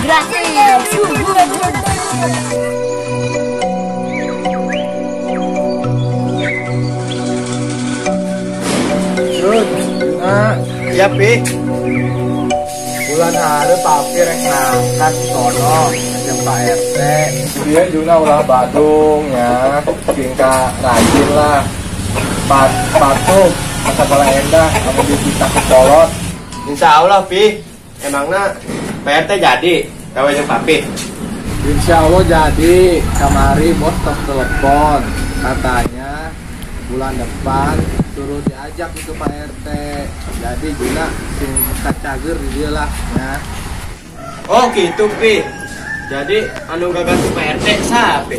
Gratis. Jun, nah, ya Pi. Bulan hari papi rek ngangkat sono jeung Pak RT. Dia Juna ulah Badung ya, tingkah rajin lah. Patuh sekolah endah, kamu dipisah ke kolot. Insya Allah Pi, emangnya Pak RT jadi gawe jeung papi. Insya Allah jadi. Kamari bos tos telepon, katanya bulan depan suruh diajak itu Pak RT. Jadi Juna sing kacager di dia lah ya. Oh gitu Pi. Jadi anu gaganti Pak RT sapi.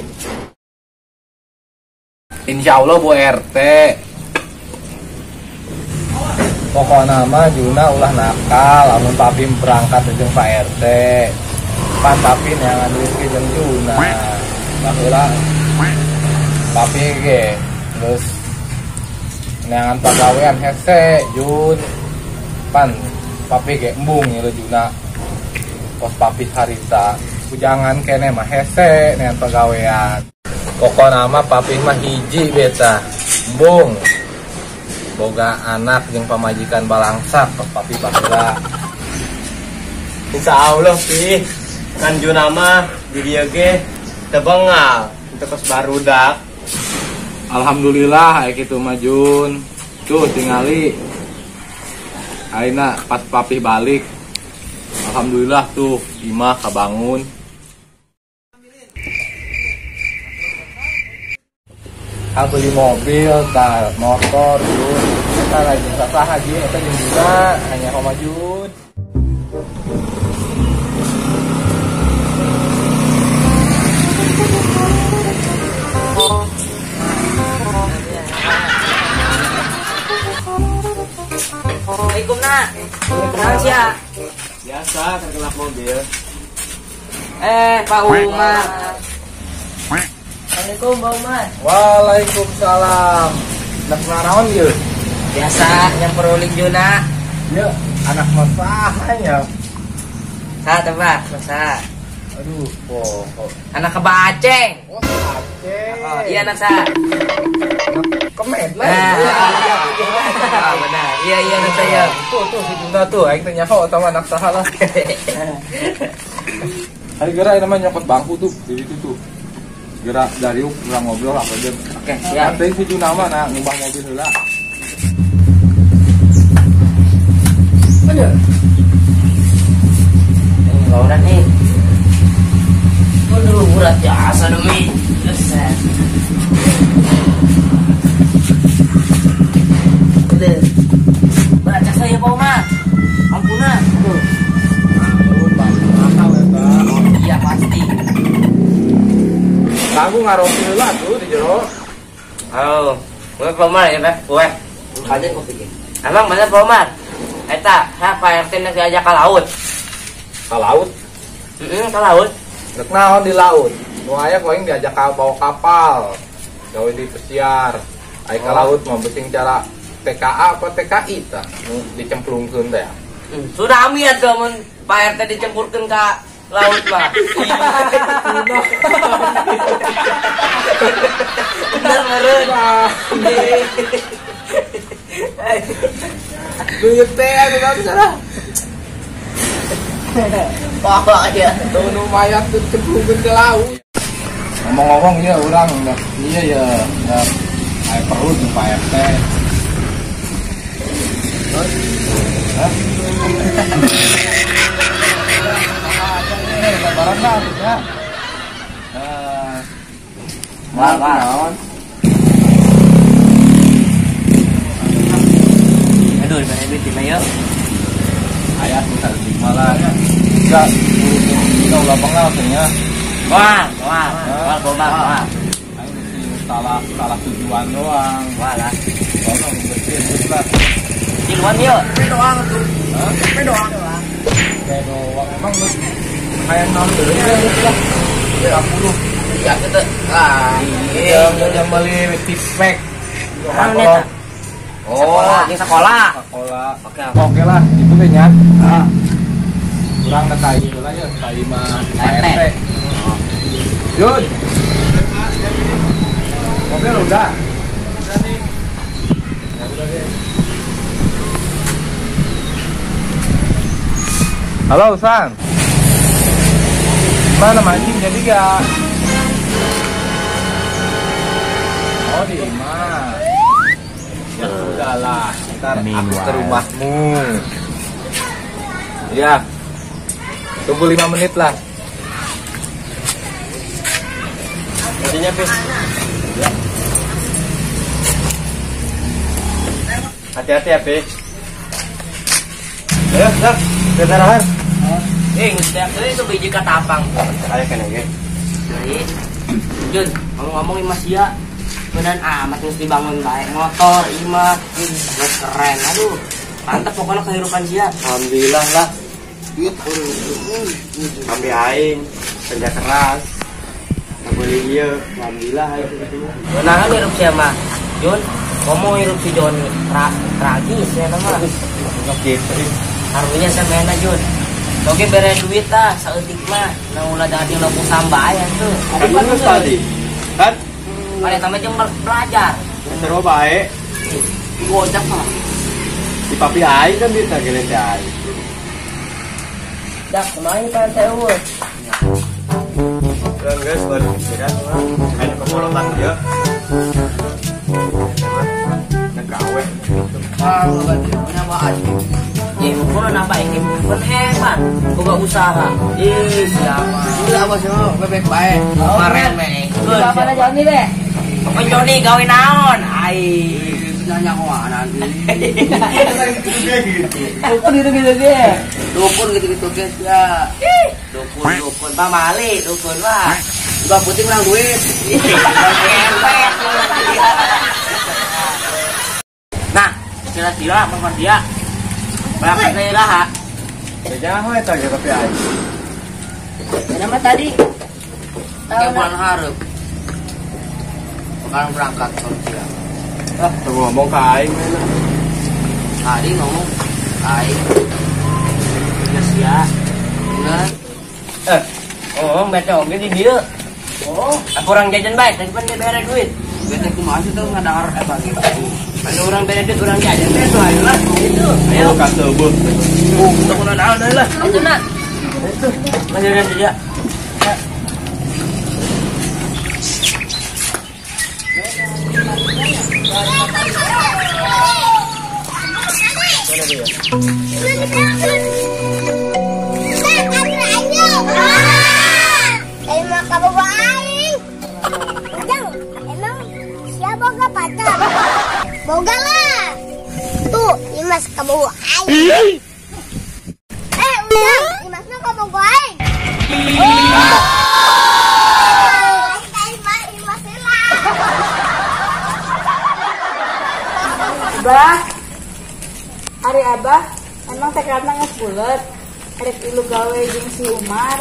Insya Allah Bu RT. Pokokna mah Juna ulah nakal, lamun papi berangkat jeung Pak RT. Pan papi neangan duit ge jeung Juna. Baheula papi ge terus neangan pagawean hese Jun. Pan papi ge embung ieu Juna. Kos papi harita. Bujangan kene mah hese neangan pagawean. Pokokna mah papi mah hiji beta. Embung. Boga anak jeung pamajikan balangsak kos papi baheula. Insya Allah Pi, kan Juna mah di dieu ge teu bengal, teu kos barudak. Alhamdulillah aya kitu mah Jun. Tuh tingali ayeuna pas papi balik. Alhamdulillah tuh imah kabangun. Ah beli mobil, tah motor, Jun. Eta lain sasaha Jun, eta jeung Juna hanya homa Jun. Assalamualaikum nak. Kenal sia. Biasa terkelap mobil. Pak Umar. Assalamualaikum Pak Umar. Waalaikumsalam. Nak naraon ieu? Biasa nyamperuling Juna. Ieu anak mah saha nya? Saha tebak, saha. Aduh, pokok. Anak keba Aceng. Oh, Aceng. Oh, iya anak saha. Kemet lah. Ah, benar. Iya iya anak saya. Tuh tuh si Juna tuh aing teh nyaho atawa anak saha lah. Hari geura ieu mah nyokot bangku tuh di situ tuh. Geura dariuk urang ngobrol apa aja. Oke, siap. Nanti si Juna mah nah ngubah mobil heula. Bener. Ini gauran nih. Aduh, berat jasa demi. Buset. Udah. Berat jasa ya Pak Umar. Ampunan. Tuh. Ampun, pasti mahal eta. Iya pasti. Kamu ngaropi heula tuh di jero. Oh, gue Pak Umar ya, Pak. Gue. Kajen kopi ge. Emang bener Pak Umar? Eta, Pak RT nek diajak ke laut. Ke laut? Heeh, ke laut. Rek naon di laut? Nu aya ku aing diajak ka bawa kapal. Gawe di pesiar. Aya ke laut mah besing cara TKA apa TKI tah nu dicemplungkeun teh. Tsunami atuh mun Pak RT dicemplungkeun ka laut mah. Bener meureun. Duit teh anu naon salah. Bapak ya. Tuh nu mayat tuh cemplungkeun ke laut. Ngomong-ngomong ya urang iya ya aya perlu jeung Pak RT. Terus? Hah? Lebaran lah ya. Nah, Aduh, di mana duit di mana? Ayah susah lebih malah. Enggak, enggak ulah pengal nya. Wah, wah, wah, wah, wah. Aing sih salah tujuan doang. Wah lah. Soalnya bersih lah. Tiluan yuk. Doang tuh. Hah? Doang. Doang. Emang lu kayak naon deui ya lah. 30. Iya, gitu. Ah, iya, yang beli tipek. Oh, sekolah. Yang sekolah. Sekolah. Oke. Oke lah, itu deh nya. Ah. Urang ka ieu heula nya, ka imah Pak RT. Jun. Mobil udah. Udah nih. Ya udah deh. Halo, San. Mana mancing jadi gak? Oh, di imah. Ya sudahlah, ntar aku ke rumahmu. Ya. Tunggu 5 menit lah. Jadinya, Pis. Ya. Hati-hati ya, Pis. Ayo, Sak. Kita rahan. Geus deui itu biji katapang. Aya keneh ge. Deui. Jun, ngomong-ngomong imah sia beneran amat geus dibangun bae motor imah geus keren. Aduh, mantep pokoknya kehidupan sia. Alhamdulillah lah. Ambil aing kerja keras. Boleh ieu, alhamdulillah aing kitu. Nah, hirup sia mah. Jun, ngomong hirup si Joni tragis ya mah. Gitu. Harunya sampean Jun. Oke bere duit tah saeutik mah, nah ulah dadi lo samba aya tuh. Kan lulus tadi. Kan? Pada tambah jeung belajar. Seru bae. Gojek mah. Di papi aing kan bisa gele teh aing. Dah kemarin Pak RT eueuh. Kan guys, baru pikiran mah. Aya kepolotan ieu. Nah gawe. Ah, berarti punya mah aing. Ih, kudu nambah ini pun hebat. Boga usaha. Ih, siapa? Udah apa sih lo? Bebek bae. Kemarin meh. Bapak na Joni deh. Pokoknya Joni gawe naon? Ai. Nanya kumaha nanti. Dukun gitu-gitu ge. Dukun gitu-gitu ge ya. Dukun dukun Pak Mali, dukun Pak. Udah putih menang duit. Nah, kira-kira Bang dia berangkat dari raha. Jangan eta ge tapi aing. Nama tadi? Tiga bulan hareup. Sekarang berangkat sama dia. Ah, tuh ngomong ke aing mana? Tadi ngomong ke aing. Geus ya. Bener. Oh, bete oge di dieu. Oh, aku orang jajan bae, tadi pan dia bere duit. Bete kumaha sih tuh ngadahar eta gitu. Ada orang bere duit, orang jajan teh tuh ayo lah. Itu. Ayo ka teubeut. Teu kunaon deui lah. Itu nak. Itu. Masih ada dia. Emang siapa boga pacar? Boga lah. Tuh, Imas kaboga aing. Udah, Imas mah kaboga aing. Oh, Imas hilang. Abah, ari abah, emang tekadna geus bulet. Arek ilu gawe jeung si Umar.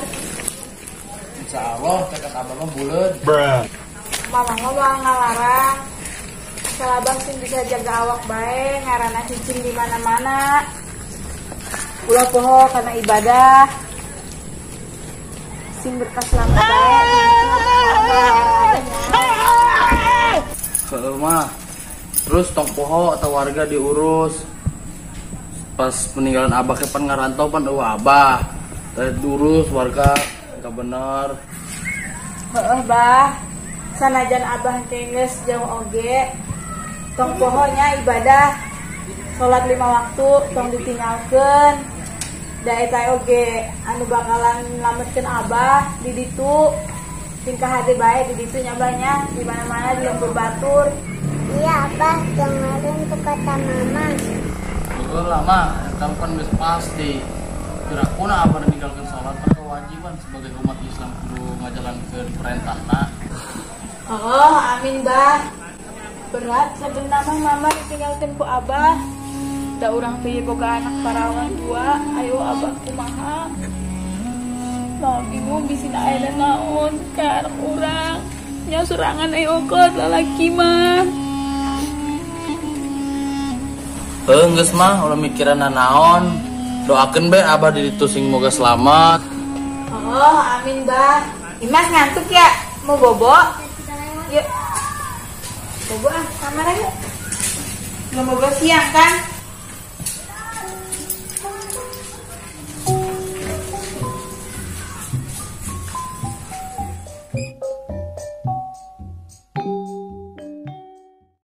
Insya Allah tekad abah mah bulet. Mama mah bakal ngalarang. Asal abah sing bisa jaga awak bae, ngaranna cicing di mana-mana. Ulah poho kana ibadah. Sing berkah selamat bae. Heueuh mah. Terus tong poho atau warga diurus. Pas peninggalan abah ke pan ngarantau pan eueuh abah. Teh diurus warga enggak bener. Heeh, bah. Sanajan abah teh geus jauh oge, tong poho nya ibadah. Salat 5 waktu tong ditinggalkeun. Da eta oge anu bakalan nyelametkeun abah di ditu. Tingkah hade bae di ditu nya bah nya, di mana-mana di lembur batur. Iya, abah, dengerin tuh kata mama. Betul lah mah, eta kan geus pasti. Kirakuna abah ninggalkeun salat kan kewajiban sebagai umat Islam kudu ngajalankeun perintahna. Oh, amin bah. Berat sebenarnya mama ditinggalkan ku abah. Da urang teh boga anak parawan dua, ayo abah kumaha. Mau bingung bisi aya naon ka anak urang. Nya sorangan ayo kot lalaki mah. Heuh geus mah ulah mikiran naon. Doakeun be abah di ditu sing moga selamat. Oh, amin, Bah. Imas ngantuk ya? Mau bobo? Yuk. Bobo ah, kamar ayo. Belum bobo siang kan?